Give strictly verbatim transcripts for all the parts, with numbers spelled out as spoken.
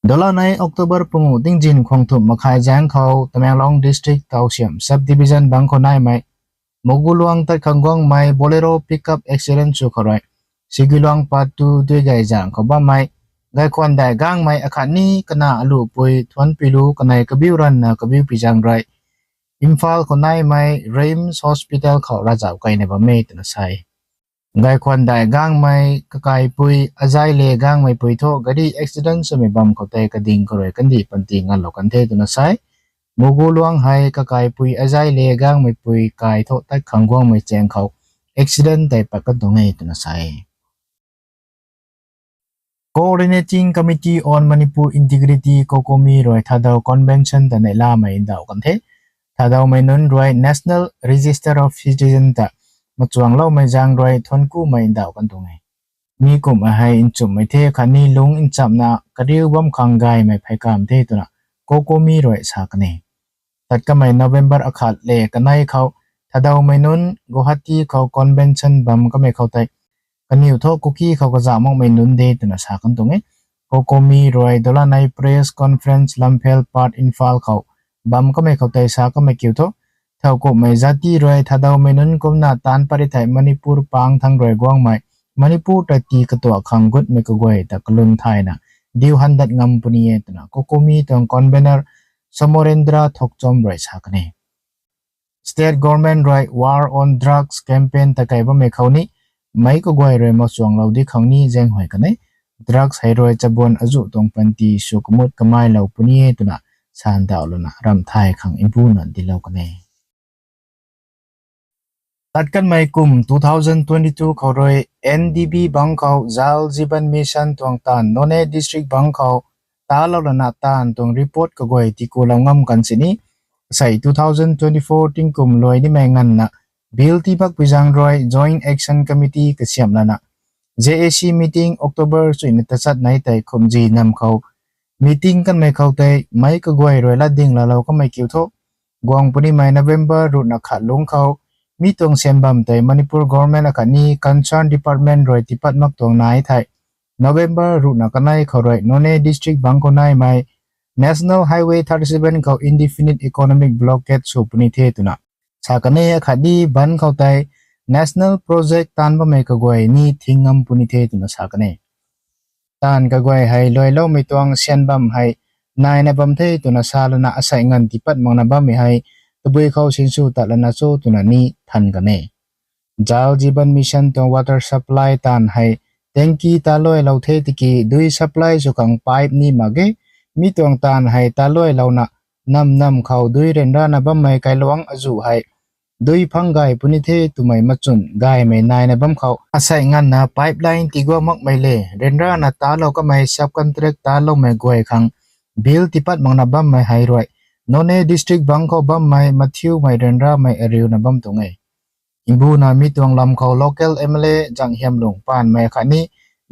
Dolanei October pangu tingzin khwang thumh makhai zaeng khou Tamenglong District Tausiam Subdivision bangc khou naimei Moguluang tat khang guangmei Bolero pickup accident sw khou rui Siguiluang Patu Duigay zang khou bammei Gaikhwandai Gangmei akhatni kana aluhpui Thuanpilu kanei kabiu ranna kabiu pi zaeng rui Imphal khou naimei RIMS Hospital khou ravzauh kaina bam e twna sa e. Gaikhwandai Gangmei kakaipui Azaile Gangmeipui thu gari accident swmei bam khou tei kading khou rui kandih panty nganlou kan the twna sa e. Moguluang hei kakaipui Azaile Gangmeipui kai thu tat khang guangmei chaeng khou accident tei pat kan tuang e twna sa e. Coordinating Committee on Manipur Integrity, COCOMI rui Thadou Convention ta neihlamei ndauh kan the. Thadaumei nunc rui National Register of Citizen ta machuangloumei zaeng rui thuanc kumei ndauh kan tuang e. Mi kumhmei hei nchumhmei the khatni lung nchamna kariu bam khang gaymei pheykamv the twna COCOMI rui sa kan e. Tat kamei November akhat le kanei khou Thadaumei nunc Guwahati khou convention bam kamei khou tei kaniw thu Kuki khou kazauh makmei nunc de twna sa kan tuang e. COCOMI rui Dolanei Press Conference Lamphel Part Imphal khou bam kamei khou tei sa kamei kiu thu, thowkumhmei zati rui Thadaumei nunc kumcna taanc pat ri thei Manipur pang thang rui guangmei Manipur ta tii katuak khang gutmei kaguay ta kalum thayna diu han dat ngam puni e twna COCOMI tuang convener Samorendra Thokchom rui sa kan e. State government rui War on Drugs campaign ta kei bammei khou ni meic kaguay rui machuanglou di khang ni zaenghuay kan e. Drugs hei rui chabuan azuh tuang panty sw kamut kamailou puni e twna sandauhlouna ramh thay khang mbuna dilou kan e. Tat kanmei kum two thousand twenty-two khou rui N D B bangc khou Jal Jeevan Mission tuang taanv Noney District bangc khou talou lana taanv tuang report kaguay tikulou ngam kan sini, sei two thousand twenty-four tingkum luai nimei nganvna bill tii bakpui zaeng rui Joint Action Committee kasiamh lana J A C meeting October chuina tachat nei tei Khumji nam khou meeting kanmei khou tei meic kaguay rui latding laalou kamei kiu thu, guang punimei November ruhna khat lungc khou mi tuang syan bam tei Manipur government akhatni concerned department rui tiipat mak tuang nai thei November ruhna kanei khou rui Noney District bangc khou naimei National Highway thirty-seven khou indefinite economic blockade sw puni the twna sa kan e. Akhatni bandh khou tei national project taanv bammei kaguay ni thing ngam puni the twna sa kan e. Taanv kaguay hei luailoumei tuang syan bam hei naina bam the twna sa lana asei nganv tiipat makna bammei hei tabui khou sinsw tat lana cho twna ni than kan e. Jal Jeevan Mission tuang water supply taanv hei tanki taluailou the tiki dui supply sw khang pipe ni mak ge. Mi tuang taanv hei taluailouna nam nam khou dui ryanrana bammei kailuangc azuh hei dui phang gay puni the twmei machun gaymei naina bam khou asei nganvna pipeline tiguang makmei le ryanrana talou kamei subcontract taloumei guay khang bill tiipat makna bammei hei rui Noney District bangc khou bammei mathiumei ryanramei ariuna bam tuang e. Mbuna mi tuang lam khou local M L A Zanghiamlung Paanmei khatni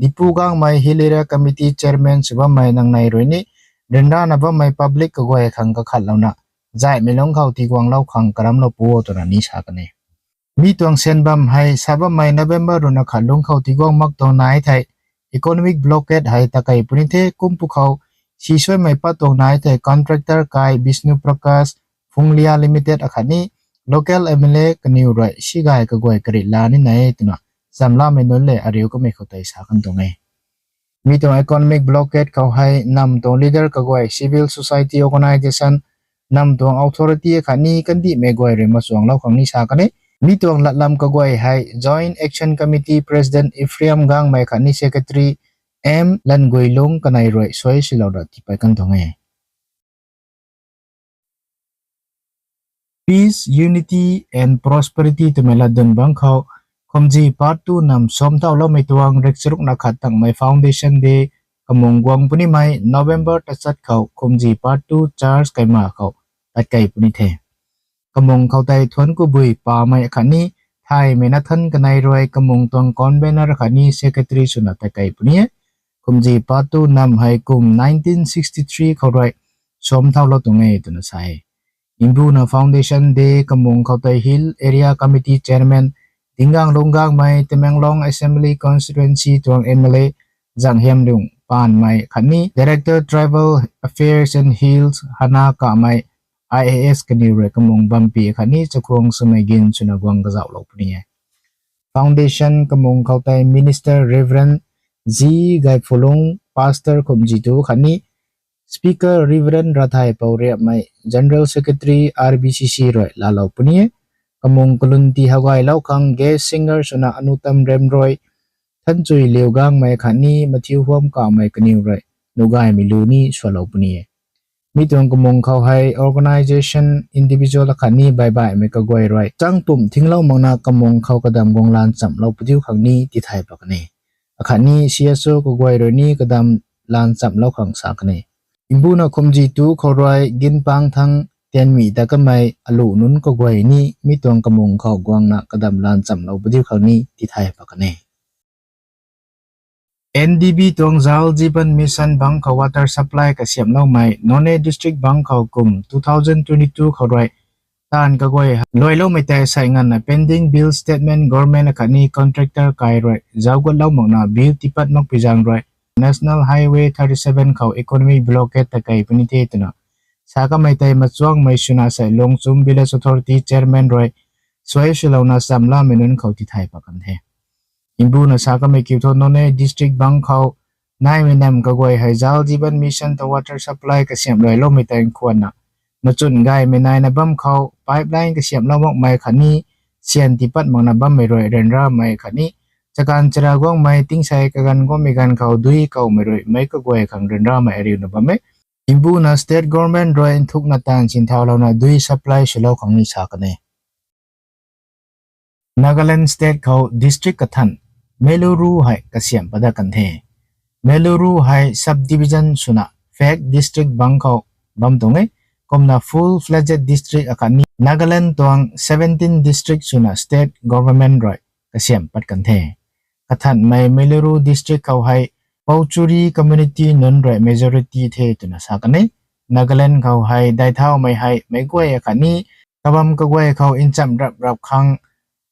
Dipu Gangmei Hill Area Committee Chairman sw bammei nangnei rui ni ryanrana bammei public kaguay khang kakhatlouna zaihmei lungc khou tiguanglou khang karamlou pu o twna ni sa kan e. Mi tuang syan bam hei sa bammei November ruhna khat lungc khou tiguang mak tuang nai thei economic blockade hei takei puni the. Kum pu khou sisuaimei pat tuang nai thei contractor kai Bishnu Prakash Phunglia Limited akhatni local M L A kaniw rui si gay kaguay karit la ni nai e twna chamlamei nunc le ariu kamei khou tei sa kan tuang e. Mi tuang economic blockade khou hei nam tuang leader kaguay, civil society organisation, nam tuang authority akhatni kandihmei guay rui machuanglou khang ni sa kan e. Mi tuang latlam kaguay hei Joint Action Committee President Ephraim Gangmei khatni Secretary M Languilung kanei rui suai silou ra tiipat kan tuang e. Peace, Unity and Prosperity twmei latdyn bangc khou Khumji Part two nam suamthauloumei tuang rikcharukna khat tangmei Foundation Day kamung guang punimei November tachat khou Khumji Part two Church kaima khou tatkei puni the. Kamung khou tei thuanc kubui pamei akhatni thaymei Nathan kanei rui kamung tuang convener akhatni secretary swna tatkei puni e. Khumji Part two nam hei kum nineteen sixty-three khou rui suamthaulou tuang e twna sa e. Mbuna Foundation Day kamung khou tei Hill Area Committee Chairman Dingang Lunggangmei, Tamenglong Assembly Constituency tuang M L A Zanghiamlung Panmei khatni Director Tribal Affairs and Hills Hana Kamei, I A S kaniw rui kamung bampi khatni chakhwang swmei gin swna guang kazauhlou puni e. Foundation kamung khou tei Minister Reverend G Gaiphulung, Pastor Khumjitu khatni Speaker Reverend Rathai Pouriapmei, General Secretary R B C C rui laalou puni e. Kamung kalun ti hagaylou khang guest singer swna Anutam Remroi, Thanchui Liugangmei khatni Matthew Huam Kamei kaniw rui nuhgaymei lu ni swlou puni e. Mi tuang kamung khou hei organisation, individual khatni baibaihmei kaguay rui changpumc thinglou makna kamung khou kadam guang laanchamhlou padiu khang ni tithay pat kan e. Akhatni C S O kaguay rui ni kadam laanchamhlou khang sa kan e. Mbuna Khumjitu khou rui ginpang thang tianmih ta kamei aluh nunc kaguay ni mi tuang kamung khou guangna kadam laanchamhlou padiu khang ni tithay pat kan e. N D B tuang Jal Jeevan Mission bangc khou water supply kasiamhloumei Noney district bangc khou kum two thousand twenty-two khou rui taanv kaguay luailoumei tei sei nganvna pending bill statement government akhatni contractor kai rui zauc gutlou makna bill tiipat makpui zaeng rui National Highway thirty-seven khou economic blockade ta kei puni the twna sa kamei tei machuangmei swna sei Lungchum Village Authority Chairman rui suai swlouna chamlamei nunc khou tithay pat kan the. Mbuna sa kamei kiu thu Noney district bangc khou naimei nam kaguay hei Jal Jeevan Mission tuang water supply kasiamh luailoumei tei nkhwanna machun gaymei naina bam khou pipeline kasiamhlou makmei khatni syan tiipat makna bammei rui ryanramei khatni chakan chara guangmei tingsei kaganv guangmei ganv khou dui kawmei rui meic kaguay khang ryanramei ariuna bam e. Mbuna state government rui nthukna taanv sinthaulouna dui supply swlou khang ni sa kan e. Nagaland state khou district kathan Meluru hei kasiamh pat dat kan the. Meluru hei subdivision swna phek district bangc khou bam tuang e. Kumna full-fledged district akhatni Nagaland tuang seventeen district swna state government rui kasiamh pat kan the. Kathanmei Meluru district khou hei Pochuri community nunc rui majority the twna sa kan e. Nagaland khou hei daithaumei hei meic guay akhatni kabam kaguay khou nchamh rap rap khang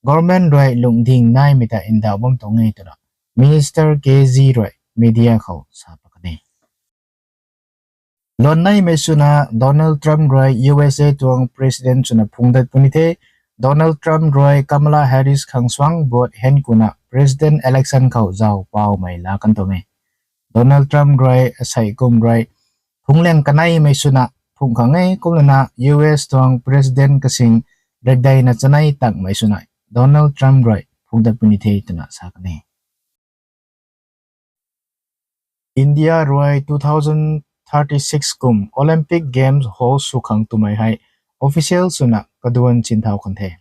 government rui lungding naimei ta ndauh bam tuang e twna Minister K G rui media khou sa pat kan e. Luan neimei swna Donald Trump rui U S A tuang president swna phungc dat puni the. Donald Trump rui Kamala Harris khang suang vote hen kuna president election khou zauc paumei laa kan tuang e. Donald Trump rui asei kum rui phungc liang kaneimei swna phungc khang e, kumlana U S tuang president kasing rikdeina chanei takmei swna Donald Trump rui phungc dat puni the twna sa kan e. India rui two thousand thirty-six kum Olympic Games host sw khang twmei hei official swna kaduan sinthau kan the.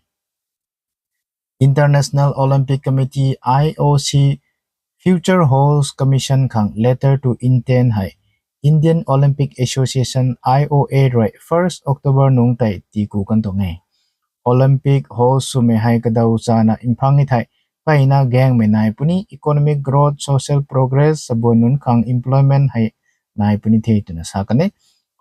International Olympic Committee, I O C, Future Host Commission khang letter to intent hei Indian Olympic Association, I O A rui first October nungc tei tiiku kan tuang e. Olympic host swmei hei kadaw chana mphang e thei, mpeyna gaengmei nai puni, economic growth, social progress, sabuan nunc khang employment hei nai puni the twna sa kan e.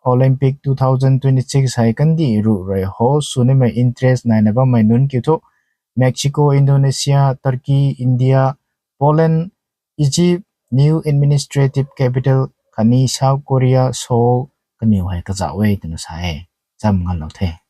Olympic two thousand twenty-six hei kandih ruh rui host sw nimei interest naina bammei nunc kiu thu Mexico, Indonesia, Turkey, India, Poland, Egypt, new administrative capital khatni South Korea, Seoul kaniw hei kazauh e twna sa e. Cham nganlou the.